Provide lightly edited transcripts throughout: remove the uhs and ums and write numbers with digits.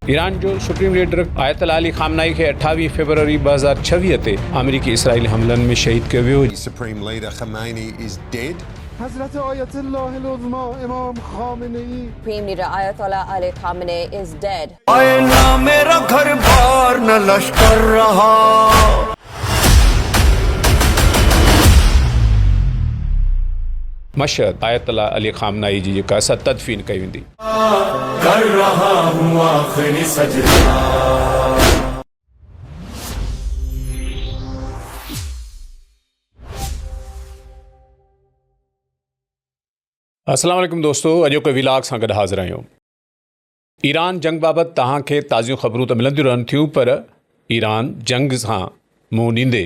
Iran جو supreme leader آيت الله علي خامنائي کي 28 فيبروري 2026 تي آمريڪي اسرائيلي حملن ۾ شهيد ڪيو ويو. Supreme Leader Khamenei is dead. حضرت آيت الله العظميٰ امام خامنه اي. Supreme Leader Ayatollah Ali Khamenei is dead. آئي نه ميرا گهر بار نه لشڪر رها. مشهد، آيت الله علي خامنائي جي جيڪا سا تدفين ڪئي ويندي. ڪر رها هون آخري سجدا. السلام عليڪم دوستو اڄوڪي ويلاگ سان گڏ حاضر آهيون. ايران جنگ بابت توهان کي تازيون خبرون ته ملنديون رهن ٿيون پر ايران جنگ سان منهن ڏيندي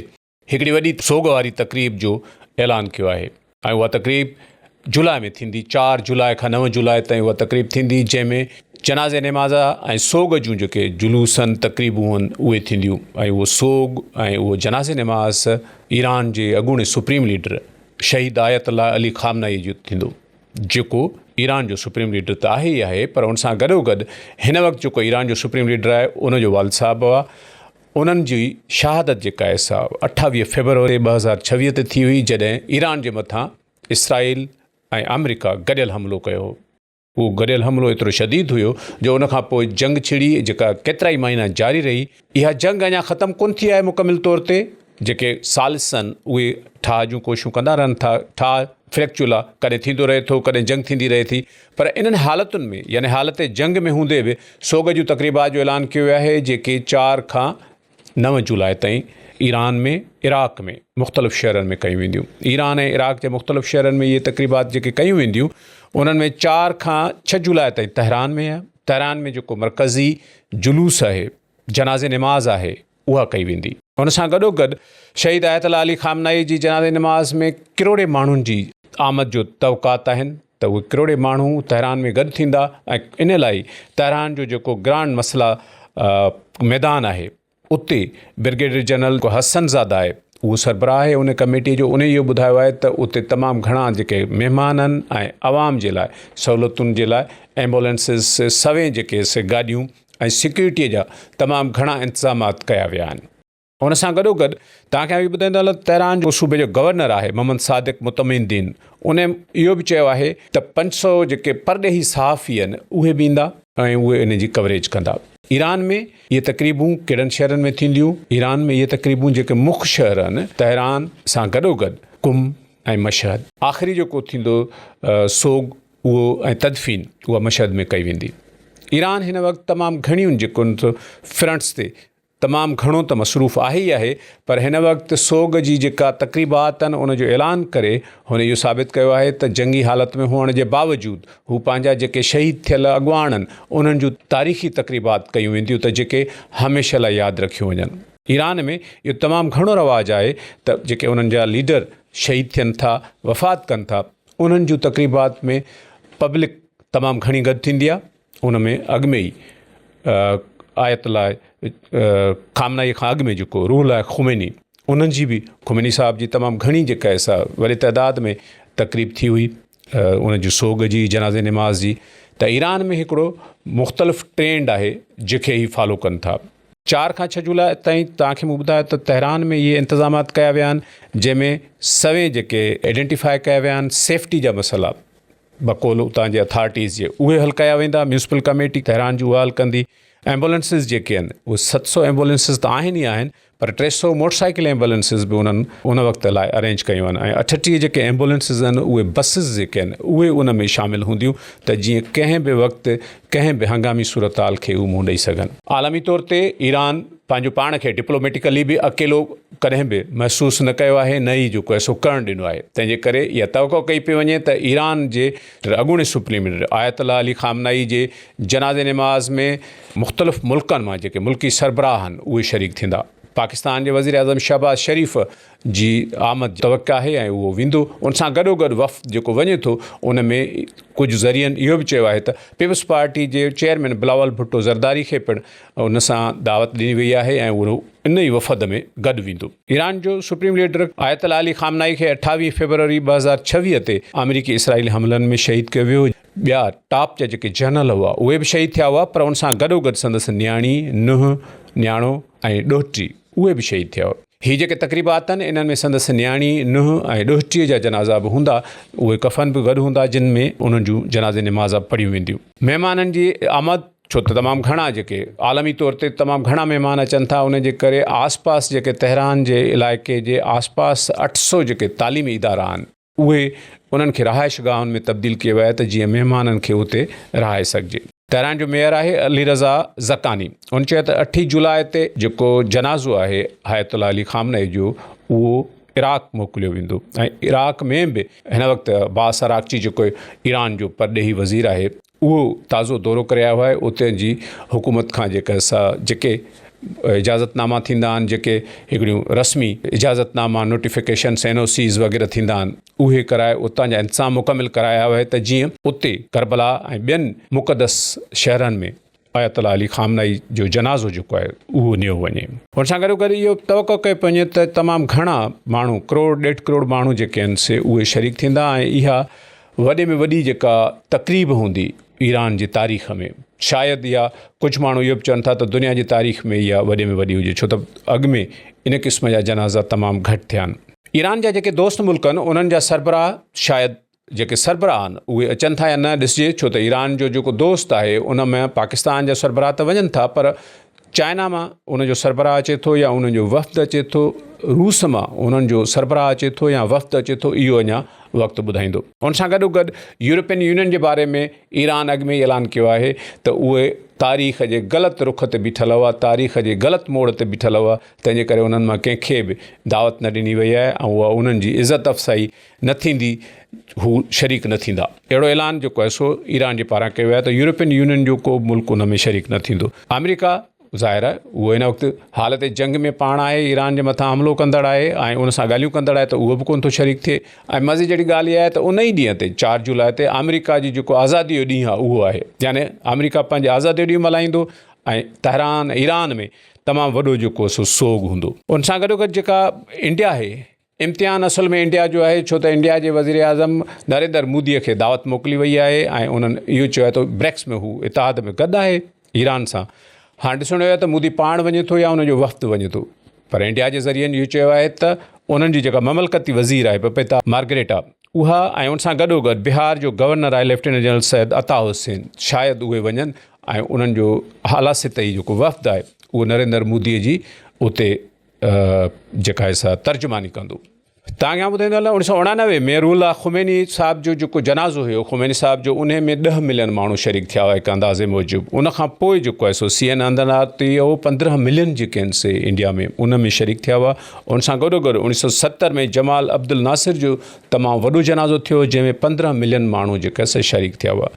هڪڙي وڏي سوڳ واري تقريب جو اعلان ڪيو آهي ۽ اها تقريب جولاء ۾ ٿيندي چار جولاء کان نو جولاء تائين اها تقريب ٿيندي جنهن ۾ جنازي نماز ۽ سوڳ جون جيڪي جلوسن تقريبون آهن اهي ٿينديون ۽ اهو سوڳ ۽ اهو جنازي نماز ايران جي اڳوڻي سپريم ليڊر شهيد آيت الله علي خامنائي جو ٿيندو جيڪو ايران جو سپريم ليڊر ته آهي ئي آهي پر ان سان گڏو گڏ هن وقت جيڪو ايران جو سپريم ليڊر آهي ان جو والد صاحب هئا انهن جي شهادت جيڪا آهي سا 28 فيبروري 2026 تي ٿي هئي جڏهن ايران جي مٿان اسرائيل ۽ آمريڪا گڏيل حملو ڪيو هو. اهو گڏيل حملو ايترو شديد هيو جو ان کان پوء جنگ ڇڙي جيڪا ڪيترائي مهينا جاري رهي. اها جنگ اڃا ختم ڪونه ٿي آهي مڪمل طور تي جيڪي ثالث آهن اهي ٺاهه جون ڪوششون ڪندا رهن ٿا. ٺاهه فليڪچوئل آهي ڪڏهن ٿيندو رهي ٿو ڪڏهن جنگ ٿيندي رهي ٿي پر انهن حالتن ۾ يعني حالت جنگ ۾ هوندي به سوڳ جون تقريبات جو اعلان ڪيو ويو آهي جيڪي چار کان نو جولاء تائين ايران ۾ عراق ۾ مختلف شهرن ۾ ڪيون وينديون. ايران ۽ عراق جي مختلف شهرن ۾ اهي تقريبات جيڪي ڪيون وينديون انهن ۾ چار کان ڇهه جولاء تائين تهران ۾ تهران ۾ جيڪو مرڪزي جلوس آهي جنازي نماز آهي اها ڪئي ويندي. ان سان گڏوگڏ شهيد آيت الله علي خامنائي جي جنازي نماز ۾ ڪروڙين ماڻهن جي آمد جو توقعات آهن ته اهي ڪروڙين ماڻهو تهران ۾ گڏ ٿيندا ۽ ان لاء تهران جو جيڪو گرانڊ مسئلا ميدان آهي اتي برگيڊيئر جنرل حسن زاده آهي اهو سربراهه آهي ان ڪميٽي جو ان اهو ٻڌايو آهي ته اتي تمام گهڻا جيڪي مهمان آهن ۽ عوام جي لاء سهولتن جي لاء ايمبولينسز سوين جيڪي گاڏيون ۽ سيڪيورٽيء جا تمام گهڻا انتظامات ڪيا ويا آهن. ان سان گڏوگڏ توهان کي آئون اهو ٻڌائيندو هلان ته تهران جو صوبي جو گورنر آهي محمد صادق مطمئن الدين ان اهو به چيو آهي ته 500 جيڪي پرڏيهي صحافي آهن اهي به ايندا ۽ اهي ان جي ڪوريج ڪندا. ايران ۾ اهي تقريبون ڪهڙن شهرن ۾ ٿينديون؟ ايران ۾ اهي تقريبون جيڪي مک شهر آهن تهران سان گڏوگڏ قم ۽ مشهد. آخري جيڪو ٿيندو سوڳ اهو ۽ تدفين اها مشهد ۾ ڪئي ويندي. ايران هن وقت تمام گهڻيون جيڪو فرنٽس تي تمام گهڻو ته مصروف آهي ئي آهي پر هن وقت سوڳ جي جيڪا تقريبات آهن ان جو اعلان ڪري هن اهو ثابت ڪيو آهي ته جنگي حالت ۾ هئڻ جي باوجود هو پنهنجا جيڪي شهيد ٿيل اڳواڻ آهن انهن جون تاريخي تقريبات ڪيون وينديون ته جيڪي هميشه لاء ياد رکيون وڃن. ايران ۾ اهو تمام گهڻو رواج آهي ته جيڪي انهن جا ليڊر شهيد ٿين ٿا وفات ڪن ٿا انهن جون تقريبات ۾ پبلڪ تمام گهڻي گڏ ٿيندي آهي ان ۾ اڳ ۾ ئي آيت الله خامنائي کان اڳ ۾ جيڪو روح الله خميني انهن جي به خميني صاحب جي تمام گهڻي جيڪا آهي سا وڏي تعداد ۾ تقريب ٿي هئي ان جي سوڳ جي جنازي نماز جي ته ايران ۾ هڪڙو مختلف ٽرينڊ آهي جيڪي هي فالو ڪن ٿا. چار کان ڇهه جولاء تائين توهان کي مون ٻڌايو ته تهران ۾ اهي انتظامات ڪيا ويا آهن جنهن ۾ سوين جيڪي آئيڊينٽيفاء ڪيا ويا آهن سيفٽي جا مسئلا بقول اتان جي اٿارٽيز جي اهي حل ڪيا ويندا ميونسپل ڪميٽي تهران جي اها حل ڪندي ايمبولنسز جيڪي آهن اهي 700 ايمبولنسز ته آهن ئي آهن پر 300 موٽر سائيڪل ايمبولنسز به انهن ان وقت لاء ارينج ڪيون آهن ۽ 38 جيڪي ايمبولنسز آهن اهي بسز جيڪي آهن اهي ان ۾ شامل هونديون ته جيئن ڪنهن به وقت ڪنهن به هنگامي صورتحال کي هو منهن ڏئي سگهن. عالمي طور تي ايران پنهنجو پاڻ کي ڊپلوميٽيڪلي به اڪيلو ڪڏهن به محسوس نه ڪيو آهي نه ئي جيڪو آهي سو ڪرڻ ڏنو آهي تنهن جي ڪري اها توقع ڪئي پئي وڃي ته ايران جي اڳوڻي سپريم ليڊر آيت الله علي خامنائي جي جنازي نماز ۾ مختلف ملڪن مان جيڪي ملڪي سربراهه آهن اهي شريڪ ٿيندا. پاڪستان جي وزيراعظم شهباز شريف جي آمد توقع آهي ۽ اهو ويندو ان سان گڏوگڏ وفد جيڪو وڃي ٿو ان ۾ ڪجهه ذريعن اهو به چيو آهي ته پيپلز پارٽي جي چيئرمين بلاول ڀٽو زرداري کي پڻ ان سان دعوت ڏني وئي آهي ۽ اهو ان ئي وفد ۾ گڏ ويندو. ايران جو سپريم ليڊر آيت الله علي خامنائي کي 28 فيبروري 2026 تي آمريڪي اسرائيلي حملن ۾ شهيد ڪيو ويو. ٻيا ٽاپ جا جيڪي جنرل هئا اهي به شهيد ٿيا هئا پر ان سان گڏوگڏ سندس نياڻي، ننهن، نياڻو ۽ ڏوهٽي اهي به شهيد ٿيا هئا. هي جيڪي تقريبات آهن انهن ۾ سندس نياڻي، ننهن ۽ ڏوهٽي جا جنازا به هوندا، اهي ڪفن به گڏ هوندا جن ۾ انهن جون جنازي نمازا پڙهيون وينديون. مهمانن جي آمد ڇو ته تمام گهڻا جيڪي عالمي طور تي تمام گهڻا مهمان اچن ٿا ان جي ڪري آس پاس جيڪي تهران جي علائقي جي آس پاس 800 جيڪي تعليمي ادارا آهن اهي انهن کي رهائش گاهن ۾ تبديل ڪيو ويو آهي ته جيئن مهمانن کي اتي رهائي سگهجي. تهران جو ميئر آهي علي رضا زڪاني ان چيو ته اٺين جولاء تي جيڪو جنازو آهي آيت الله علي خامنه اي جو اهو عراق موڪليو ويندو ۽ عراق ۾ به هن وقت عباس عراقچي جيڪو ايران جو پرڏيهي وزير آهي اهو تازو دورو ڪري آيو آهي اتي جي حڪومت کان جيڪا سا جيڪي اجازت ناما ٿيندا آهن جيڪي هڪڙيون رسمي اجازت ناما نوٽيفڪيشنس اين او سيز وغيره ٿيندا آهن اهي ڪرائي اتان جا انتظام مڪمل ڪرايا آيو آهي ته جيئن اتي ڪربلا ۽ ٻين مقدس شهرن ۾ آيت الله علي خامنائي جو جنازو جيڪو آهي اهو نيو وڃي. ان سان گڏو گڏ اهو توقع ڪيو پيو وڃي ته تمام گهڻا ماڻهو ڪروڙ ڏيڍ ڪروڙ ماڻهو جيڪي آهن سي اهي شريڪ ٿيندا ۽ اها وڏي ۾ وڏي جيڪا تقريب هوندي ايران جي تاريخ ۾ شايد اها ڪجهه ماڻهو اهو به چون ٿا ته دنيا جي تاريخ ۾ اها وڏي ۾ وڏي هجي ڇو ته اڳ ۾ ان قسم جا جنازا تمام گهٽ ٿيا آهن. ايران جا جيڪي دوست ملڪ آهن انهن جا سربراهه شايد جيڪي سربراهه آهن اهي اچن ٿا يا نه ڏسجي ڇو ته ايران جو جيڪو دوست آهي ان ۾ پاڪستان جا سربراهه ته وڃن ٿا پر چائنا مان ان جو سربراهه اچي ٿو يا انهن جو وفد اچي ٿو روس مان انهن جو سربراهه اچي ٿو يا وفد اچي ٿو اهو اڃا وقت ٻڌائيندو. ان سان گڏو گڏ يورپين يونين جي باري ۾ ايران اڳ ۾ ئي اعلان ڪيو آهي ته اهي تاريخ جي غلط رخ تي بيٺل هئا تاريخ جي غلط موڙ تي بيٺل هئا تنهن جي ڪري انهن مان ڪنهن کي به دعوت نه ڏني وئي آهي ۽ اها انهن جي عزت افزائي نه ٿيندي هو شريڪ نه ٿيندا. اهڙو اعلان جيڪو آهي سو ايران جي پاران ڪيو ويو آهي ته يورپين يونين جو ڪو به ملڪ ان ۾ شريڪ نه ٿيندو. آمريڪا ظاهر آهي اهو هن وقت حالت جنگ ۾ پاڻ آهي ايران جي مٿان حملو ڪندڙ آهي ۽ ان سان ڳالهيون ڪندڙ آهي ته اهو به ڪونه ٿو شريڪ ٿئي ۽ مزي جهڙي ڳالهه اها آهي ته ان ئي ڏينهن تي 4 جولاء تي آمريڪا جي جيڪو آزادي جو ڏينهن آهي اهو آهي يعني آمريڪا پنهنجي آزادي جو ڏينهن ملهائيندو ۽ تهران ايران ۾ تمام وڏو جيڪو سو سوڳ هوندو. ان سان گڏوگڏ جيڪا انڊيا آهي امتحان اصل ۾ انڊيا جو آهي ڇو ته انڊيا جي وزيراعظم نريندر مودي کي دعوت موڪلي وئي آهي ۽ انهن اهو چيو آهي ته برڪس ۾ هو اتحاد ۾ گڏ آهي ايران سان. هاڻ ڏسڻو اهو آهي ته مودي پاڻ وڃي ٿو يا ان جو وفد وڃي ٿو پر انڊيا جي ذريعن اهو چيو آهي ته انهن جي جيڪا مملڪتي وزير آهي پپيتا مارگريٽا اها ۽ ان سان گڏوگڏ بهار جو گورنر آهي ليفٽيننٽ جنرل سيد عطا حسين شايد اهي وڃن ۽ انهن جو اعليٰ سطحي جيڪو وفد آهي اهو نريندر مودي جي اتي جيڪا آهي سا ترجماني ڪندو. تان کي آئون ٻڌائيندو هلان 1989 ۾ روح الله خميني صاحب جو جيڪو جنازو هيو خميني صاحب جو انهي ۾ 10 ملين ماڻهو شريڪ ٿيا هئا هڪ اندازي موجب ان کان پوء جيڪو آهي سو سي اين اندنار تي اهو 15 ملين جيڪي آهن سي انڊيا ۾ ان ۾ شريڪ ٿيا هئا ان سان گڏو گڏ 1970 ۾ جمال عبدالناصر جو تمام وڏو جنازو ٿيو جنهن ۾ 15 ملين ماڻهو جيڪا سي شريڪ ٿيا هئا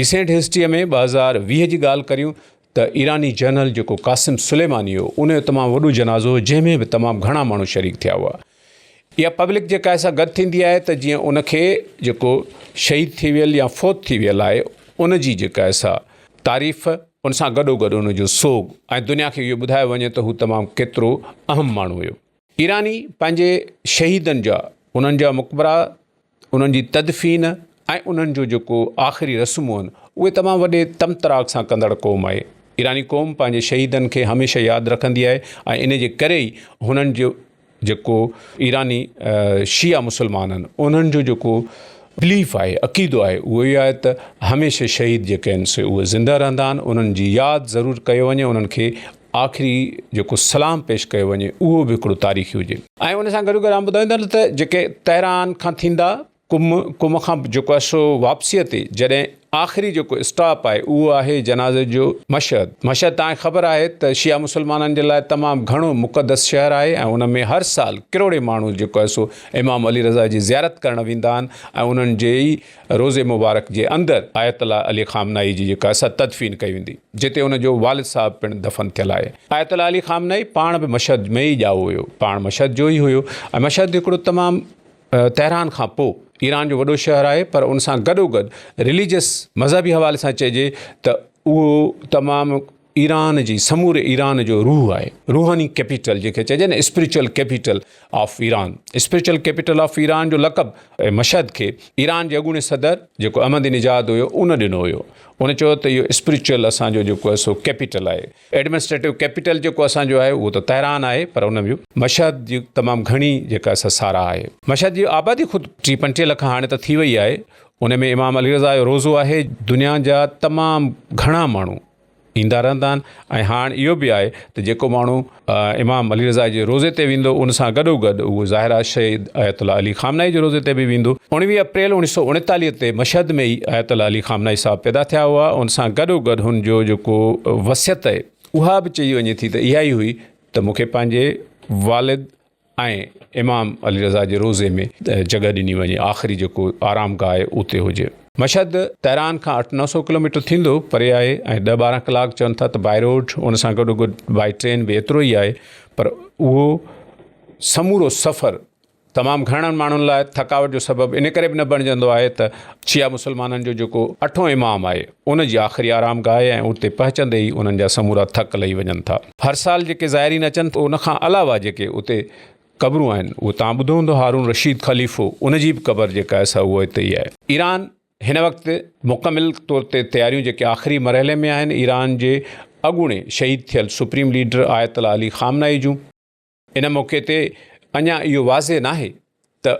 ريسينٽ هسٽري ۾ 2020 جي ڳالهه ڪريون ته ايراني جنرل جيڪو قاسم سليماني هو ان جو تمام وڏو جنازو هو جنهن ۾ به تمام گهڻا ماڻهو شريڪ ٿيا هئا. اها پبلڪ جيڪا آهي سا گڏ ٿيندي آهي ته جيئن ان کي جيڪو شهيد ٿي ويل يا فوت ٿي ويل آهي ان جي جيڪا آهي سا تعريف ان سان گڏو گڏ ان جو سوڳ ۽ دنيا کي اهو ٻڌايو وڃي ته هو تمام ڪيترو اهم ماڻهو هيو. ايراني پنهنجي شهيدن جا انهن جا مقبرا انهن جي تدفين ۽ انهن جو جيڪو آخري رسمون آهن اهي تمام وڏي طمطراق سان ڪندڙ قوم آهي. ايراني قوم پنهنجي شهيدن کي هميشه ياد رکندي آهي ۽ ان جي ڪري ئي هنن جو جيڪو ايراني شيعا مسلمان آهن انهن جو جيڪو بليف آهي عقيدو آهي اهو اهو آهي ته هميشه شهيد جيڪي آهن سي اهي زنده رهندا آهن انهن جي ياد ضرور ڪيو وڃي انهن کي آخري جيڪو سلام پيش ڪيو وڃي اهو به هڪڙو تاريخي هجي. ۽ ان سان گڏو گڏ آئون ٻڌائيندو هلان ته جيڪي تهران کان ٿيندا قم، قم کان جيڪو آهي سو واپسيء تي جڏهن آخري جيڪو اسٽاپ آهي اهو آهي جنازي جو مشهد. مشهد توهان کي خبر آهي ته شيعا مسلمانن جي لاء تمام گهڻو مقدس شهر آهي ۽ ان ۾ هر سال ڪروڙين ماڻهو جيڪو آهي سو امام علي رضا جي زيارت ڪرڻ ويندا آهن ۽ انهن جي ئي روضي مبارڪ جي اندر آيت الله علي خامنائي جي جيڪا سا تدفين ڪئي ويندي، جتي ان جو والد صاحب پڻ دفن ٿيل آهي. آيت الله علي خامنائي پاڻ به مشهد ۾ ئي ڄائو هيو. پاڻ مشهد جو ئي هيو ۽ مشهد هڪڙو تمام تهران کان پوء ايران جو وڏو شهر آهي پر ان سان گڏوگڏ رليجس مذهبي حوالي سان چئجي ته اهو تمام. ايران جي سموري ايران جو روح آهي، روحاني ڪيپيٽل جنهن کي چئجي نه spiritual capital of Iran. Spiritual capital of Iran جو لقب مشهد کي ايران جي اڳوڻي صدر جيڪو احمدي نجاد هيو ان ڏنو هيو. ان چيو ته اهو اسپرچوئل اسان جو جيڪو آهي سو ڪيپيٽل آهي. ايڊمنسٽريٽو ڪيپيٽل جيڪو اسان جو آهي اهو ته تهران آهي پر ان جو مشهد جي تمام گهڻي جيڪا سا ساراهه آهي. مشهد جي آبادي خود ٽي پنٽيهه لک هاڻي ته ٿي وئي آهي. ان ۾ امام علي رضا جو روضو آهي. دنيا جا تمام گهڻا ماڻهو ايندا رهندا آهن ۽ هاڻ اهو به آهي ته جيڪو ماڻهو امام علي رضا جي روضي تي ويندو ان سان گڏو گڏ اهو ظاهر آهي شهيد آيت الله علي خامنائي جي روضي تي به ويندو. 19 اپريل 1939 تي مشهد ۾ ئي آيت الله علي خامنائي صاحب پيدا ٿيا هئا. ان سان گڏو گڏ هن جو جيڪو وصيت آهي اها به چئي وڃي ٿي ته اها ئي هئي ته مون کي پنهنجي والد ۽ امام علي رضا جي روضي ۾ جڳهه ڏني وڃي، آخري جيڪو آرام گاهه آهي اتي هجي. مشهد تهران کان اٺ نو سو ڪلوميٽر ٿيندو پري آهي ۽ ڏهه ٻارهن ڪلاڪ چون ٿا ته بائي روڊ ان سان گڏو گڏ بائي ٽرين به ايترو ئي آهي پر اهو سمورو سفر تمام گهڻن ماڻهن لاء ٿڪاوٽ جو سبب ان ڪري به نه بڻجندو آهي ته شيعا مسلمانن جو جيڪو اٺون امام آهي ان جي آخري آرام گاهه آهي ۽ اتي پهچندي ئي انهن جا سمورا ٿڪ لهي وڃن ٿا. هر سال جيڪي زائرين اچن ٿا ان کان علاوه جيڪي اتي قبرون آهن اهو توهان ٻڌو هوندو هارون رشيد خليفو ان جي به قبر جيڪا آهي سا اهو اتي ئي آهي. ايران هن وقت مڪمل طور تي تياريون جيڪي آخري مرحلي ۾ آهن ايران جي اڳوڻي شهيد ٿيل سپريم ليڊر آيت الله علي خامنائي جون. ان موقعي تي اڃا اهو واضح ناهي ته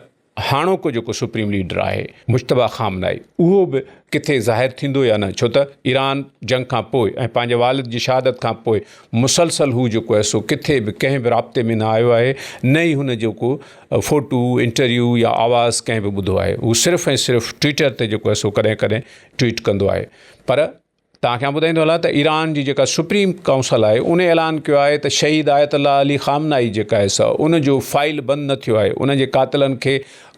هاڻوڪو جيڪو سپريم ليڊر آهي مجتبيٰ خامنائي اهو به ڪٿي ظاهر ٿيندو يا نه ڇو ته ايران جنگ کان پوء ۽ پنهنجي والد جي شهادت کان پوء مسلسل هو جيڪو آهي سو ڪٿي به ڪنهن به رابطي ۾ نه آيو آهي نه ئي هن جو ڪو فوٽو انٽرويو يا آواز ڪنهن به ٻڌو آهي هو صرف ۽ صرف ٽوئٽر تي جيڪو آهي سو ڪڏهن ڪڏهن ٽوئٽ ڪندو آهي پر توهان کي آئون ٻڌائيندو هلان ته ايران جي جيڪا سپريم ڪائونسل آهي ان اعلان ڪيو آهي ته شهيد آيت الله علي خامنائي جيڪا آهي سا ان جو فائل بند نه ٿيو آهي ان جي قاتلن کي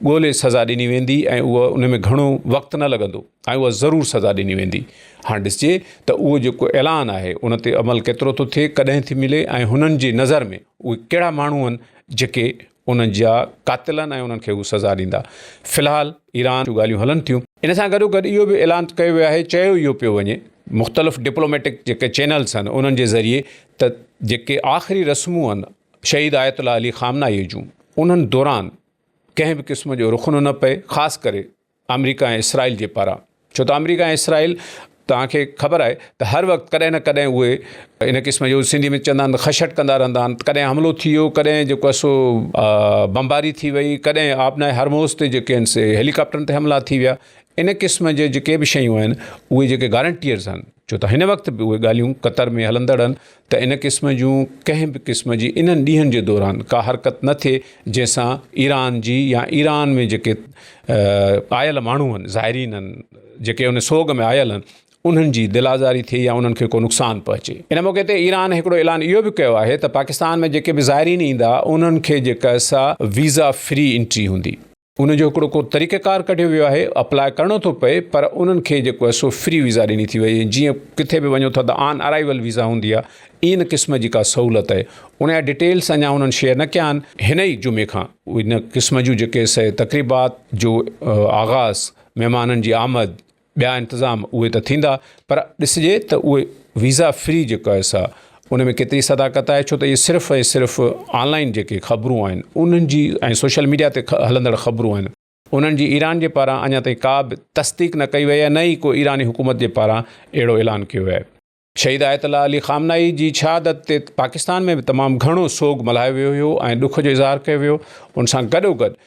ڳولي سزا ڏني ويندي ۽ اهو ان ۾ گهڻو وقت نه لڳندو ۽ اها ضرور سزا ڏني ويندي هاڻ ڏسجي ته اهو جيڪو اعلان آهي ان تي عمل ڪيترو ٿو ٿئي ڪڏهن ٿي ملي ۽ هنن جي نظر ۾ اهي ڪهڙا ماڻهو آهن جيڪي انهن جا قاتلن ۽ انهن کي هو سزا ڏيندا. في الحال ايران جون ڳالهيون هلن ٿيون. ان سان گڏو گڏ اهو به اعلان ڪيو ويو آهي، چيو اهو پيو وڃي مختلف ڊپلوميٽڪ جيڪي چينلز آهن انهن جي ذريعي ته جيڪي آخري رسمون آهن شهيد آيت الله علي خامنائي جون انهن دوران ڪنهن به قسم جو رخنو نه پئي خاص ڪري آمريڪا ۽ اسرائيل جي پاران ڇو ته آمريڪا ۽ اسرائيل توهان کي خبر آهي ته هر وقت ڪڏهن نه ڪڏهن اهي ان قسم جو سنڌي ۾ چوندا آهن خشٽ ڪندا رهندا آهن ڪڏهن حملو ٿي ويو ڪڏهن جيڪو آهي سو بمباري ٿي وئي ڪڏهن آبنائي هرموز تي جيڪي آهن سي هيليڪاپٽرن تي حملا ٿي ويا ان قسم جي جيڪي به شيون آهن اهي جيڪي گارنٽيئرز آهن ڇو ته هن وقت به اهي ڳالهيون قطر ۾ هلندڙ آهن ته ان قسم جون ڪنهن به قسم جي انهن ڏينهن جي دوران ڪا حرڪت نه ٿئي جنهن سان ايران جي يا ايران ۾ جيڪي آيل ماڻهو آهن زائرين آهن جيڪي ان سوڳ ۾ آيل آهن انهن جي دل آزاري ٿئي يا انهن کي ڪو نقصان پهچي. ان موقعي تي ايران هڪڙو اعلان اهو به ڪيو آهي ته پاڪستان ۾ جيڪي به زائرين ايندا انهن کي جيڪا سا ويزا فري انٽري هوندي. ان جو هڪڙو ڪو طريقه ڪار ڪڍيو ويو آهي اپلاء ڪرڻو ٿو پئي پر انهن کي جيڪو آهي سو فري ويزا ڏني ٿي وئي جيئن ڪٿي به وڃو ٿا ته آن ارائيول ويزا هوندي آهي ان قسم جي ڪا سهولت آهي ان جا ڊيٽيلس اڃا انهن شيئر نه ڪيا آهن هن ئي جمعي کان ان قسم جون جيڪي سي تقريبات جو آغاز مهمانن جي آمد ٻيا انتظام اهي ته ٿيندا پر ڏسجي ته اهي ويزا فري جيڪو آهي سا ان ۾ ڪيتري صداقت آهي ڇو ته اهي صرف ۽ صرف آن لائن جيڪي خبرون آهن انهن جي ۽ سوشل ميڊيا تي هلندڙ خبرون آهن انهن جي ايران جي پاران اڃا تائين ڪا به تصديق نه ڪئي وئي آهي نه ئي ڪو ايراني حڪومت جي پاران اهڙو اعلان ڪيو ويو آهي. شهيد آيت الله علي خامنائي جي شهادت تي پاڪستان ۾ به تمام گهڻو سوڳ ملهايو ويو هيو ۽ ڏک جو اظهار ڪيو ويو ان سان گڏو گڏ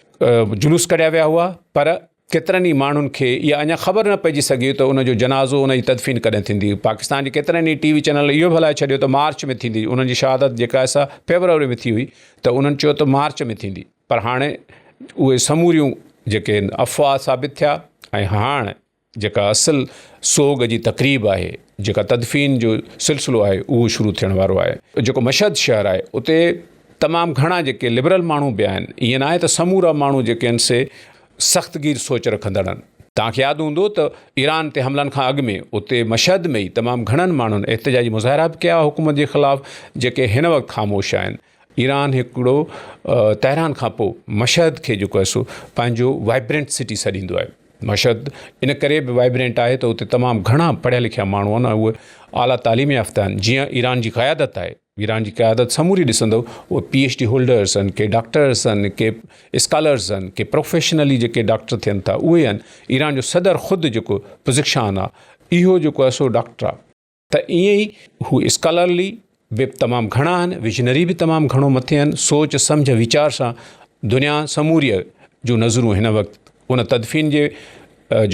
جلوس ڪڍيا ويا هئا پر ڪيترن ئي ماڻهن کي اها اڃا خبر نه پئجي سگهي ته ان جو جنازو ان جي تدفين ڪڏهن ٿيندي پاڪستان جي ڪيترن ئي ٽي وي چينل اهو به هلائي ڇڏيو ته مارچ ۾ ٿيندي انهن جي شهادت جيڪا آهي سا فيبروري ۾ ٿي هئي ته انهن چيو ته مارچ ۾ ٿيندي پر هاڻي اهي سموريون جيڪي افواهه ثابت ٿيا ۽ هاڻ جيڪا اصل سوڳ جي تقريب آهي، جيڪا تدفين جو سلسلو آهي، اهو شروع ٿيڻ وارو آهي. جيڪو مشهد شهر آهي، اتي تمام گهڻا جيڪي لبرل ماڻهو به آهن، ائين ناهي ته سمورا ماڻهو جيڪي آهن سي سختگير سوچ رکندڙ آهن. توهان کي ياد هوندو ته ايران تي حملن کان اڳ ۾ اتي مشهد ۾ ئي تمام گهڻن ماڻهن احتجاجي مظاهرا به ڪيا حڪومت جي خلاف، جيڪي هن وقت خاموش آهن. ايران هڪڙو تهران کان پوء مشهد کي جيڪو آهي سو پنهنجو وائبرنٽ سٽي سڏيندو آهي. مشهد ان ڪري به وائبرنٽ آهي ته اتي تمام گهڻا پڙهيا لکيا ماڻهو آهن ۽ اهي اعليٰ تعليم يافته آهن جيئن ايران جي قيادت آهي ايران جي قيادت سموري ڏسندو اهي پي ايڇ ڊي هولڊرس آهن ڪي ڊاڪٽرس آهن ڪي اسڪالرس آهن ڪي پروفيشنلي جيڪي ڊاڪٽر ٿين ٿا اهي آهن ايران جو صدر خود جيڪو پزڪشان آهي اهو جيڪو آهي سو ڊاڪٽر آهي ته ائين ئي هو اسڪالرلي به تمام گهڻا آهن، وزنري به تمام گهڻو مٿي آهن، سوچ سمجهه ويچار سان دنيا سموريء جون نظرون هن وقت ان تدفين جي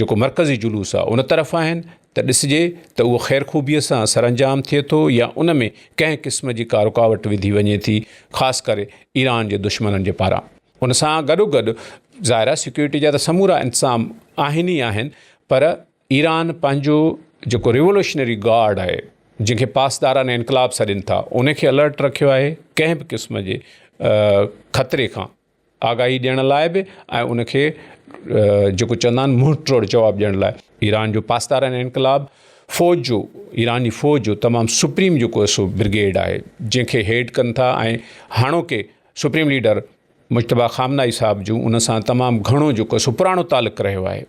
جيڪو مرڪزي جلوس آهي ان طرف آهن ته ڏسجي ته اهو خير خوبيء سان سرانجام ٿئي ٿو يا ان ۾ ڪنهن قسم جي ڪا رڪاوٽ وڌي وڃي ٿي خاص ڪري ايران جي دشمنن جي پاران. ان سان گڏوگڏ ظاهر آهي سيڪيورٽي جا ته سمورا انتظام آهن ئي آهن پر ايران پنهنجو جيڪو ريولوشنري گارڊ آهي جنهن کي پاسداران انقلاب سڏين ٿا ان کي الرٽ رکيو آهي ڪنهن به قسم جي خطري کان آگاهي ڏيڻ لاء به ۽ ان کي جيڪو چوندا آهن منهن ٽوڙ جواب ڏيڻ لاء ايران جو پاسداران انقلاب فوج جو ايراني فوج جو تمام سپريم جيڪو سو برگيڊ آهي جنهن کي هيڊ ڪن ٿا ۽ هاڻوڪي سپريم ليڊر مجتبيٰ خامنائي صاحب جو ان سان تمام گهڻو جيڪو سو پراڻو تعلق رهيو آهي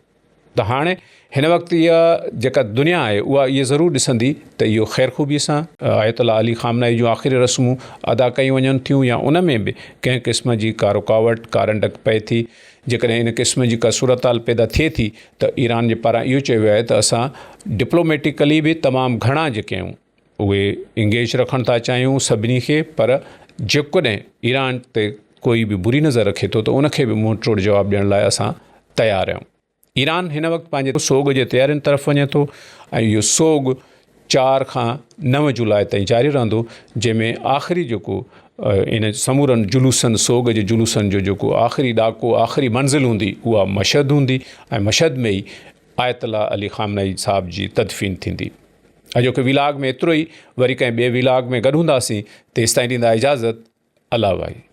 ته هاڻي هن وقت اها جيڪا دنيا آهي اها اهي ضرور ڏسندي ته اهو خير خوبي سان آيت الله علي خامنائي جون آخري رسمون ادا ڪيون وڃن ٿيون يا ان ۾ به ڪنهن قسم جي ڪا رڪاوٽ ڪا رنڊڪ پئي ٿي. جيڪڏهن ان قسم جي ڪا صورتحال پيدا ٿئي ٿي ته ايران جي پاران اهو چيو ويو آهي ته اسان ڊپلوميٽيڪلي به تمام گهڻا جيڪي آهيون اهي انگيج رکڻ ٿا چاهيون سڀني کي پر جيڪڏهن ايران تي ڪوئي به بري نظر رکي ٿو ته ان کي به منهن ٽوڙ جواب ڏيڻ لاء اسان تيار آهيون. ايران هن وقت پنهنجي سوڳ جي تيارين طرف وڃي ٿو ۽ اهو سوڳ چار کان نو جولاء تائين جاري رهندو جنهن ۾ آخري جيڪو ان سمورن جلوسن سوڳ جي جلوسن جو جيڪو آخري ڏاڪو آخري منزل هوندي اها مشهد هوندي ۽ مشهد ۾ ئي آيت الله علي خامنائي صاحب جي تدفين ٿيندي. اڄوڪي ويلاگ ۾ ايترو ئي وري ڪنهن ٻئي ويلاگ ۾ گڏ هونداسين تيستائين ڏيندا اجازت الله واهي.